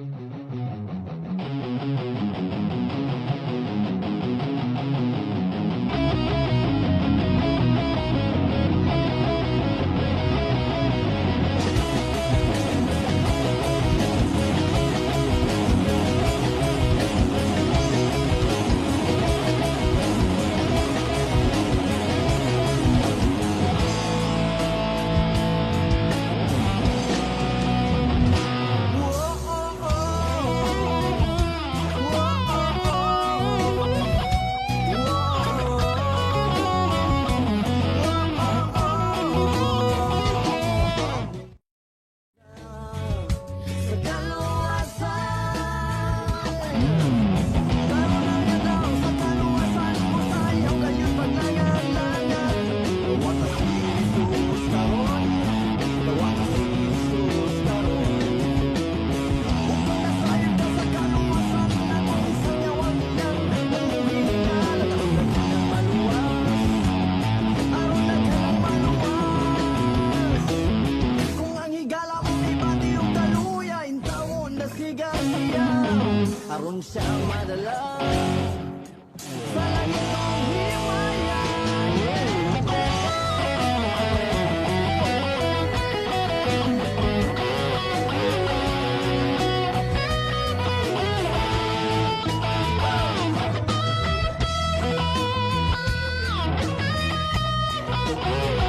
Sa kaluwasan. Karon ang adlaw sa kaluwasan. Mosayaw kayon paglangan-langan. Dawata si Jesus karon. Dawata si Jesus karon. Ug pagkasayod ka sa kaluwasan, atong isangyaw ang iyang hinigala. Aron ka nang maluwas. Aron na ka nang maluwas. Kung ang higala mo ibati og kaluya, intawon na siga siya aron siya madala sa langit ng himaya. Yeah.